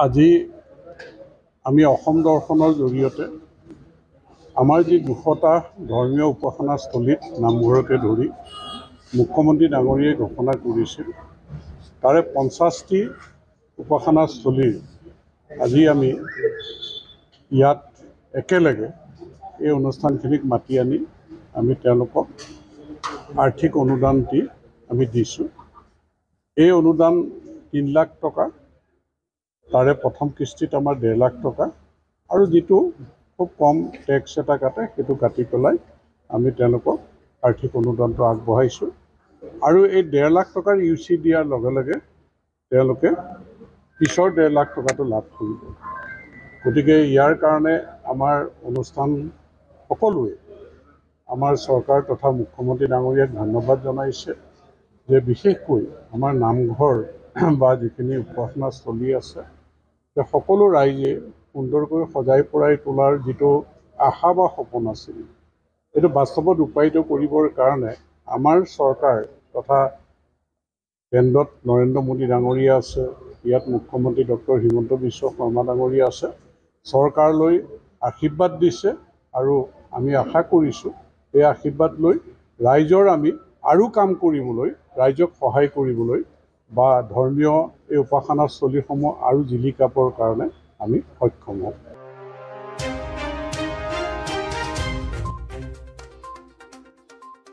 আজি আমি অসম দৰ্শনৰ জৰিয়তে আমাৰ যি 200টা ধৰ্মীয় উপাসনাস্থলীত নামঘৰকে ধৰি মুখ্যমন্ত্ৰী ডাঙৰীয়াই ঘোষণা কৰিছিল, তাৰে 50টি উপাসনাস্থলীৰ আজি আমি ইয়াত একেলগে এই অনুষ্ঠানখিনিক মাতি আনি আমি তেওঁলোকক আৰ্থিক অনুদানটি আমি দিছোঁ। এই অনুদান 3 লাখ টকা, তাৰে প্ৰথম কিস্তিত আমাৰ 1.5 লাখ টকা আৰু যিটো খুব কম টেক্স এটা কাটে সেইটো কাটি পেলাই আমি তেওঁলোকক আৰ্থিক অনুদানটো আগবঢ়াইছোঁ। আৰু এই 1.5 লাখ টকাৰ ইউ চি দিয়াৰ লগে লগে তেওঁলোকে পিছৰ 1.5 লাখ টকাটো লাভ কৰিব। গতিকে ইয়াৰ কাৰণে আমাৰ অনুষ্ঠান সকলোৱে আমাৰ চৰকাৰ তথা মুখ্যমন্ত্ৰী ডাঙৰীয়াক ধন্যবাদ জনাইছে যে বিশেষকৈ আমাৰ নামঘৰ বা যিখিনি উপাসনাস্থলী আছে সকলো ৰাইজে সুন্দৰকৈ সজাই পৰাই তোলাৰ যিটো আশা বা সপোন আছিল এইটো বাস্তৱত ৰূপায়িত কৰিবৰ কাৰণে আমাৰ চৰকাৰ তথা কেন্দ্ৰত নৰেন্দ্ৰ মোদী ডাঙৰীয়া আছে, ইয়াত মুখ্যমন্ত্ৰী ডক্টৰ হিমন্ত বিশ্ব শৰ্মা ডাঙৰীয়া আছে, চৰকাৰলৈ আশীৰ্বাদ দিছে আৰু আমি আশা কৰিছোঁ এই আশীৰ্বাদ লৈ ৰাইজৰ আমি আৰু কাম কৰিবলৈ, ৰাইজক সহায় কৰিবলৈ বা ধৰ্মীয় এই উপাসনাস্থলীসমূহ আৰু জিলিকাবৰ কাৰণে আমি সক্ষম হ'ম।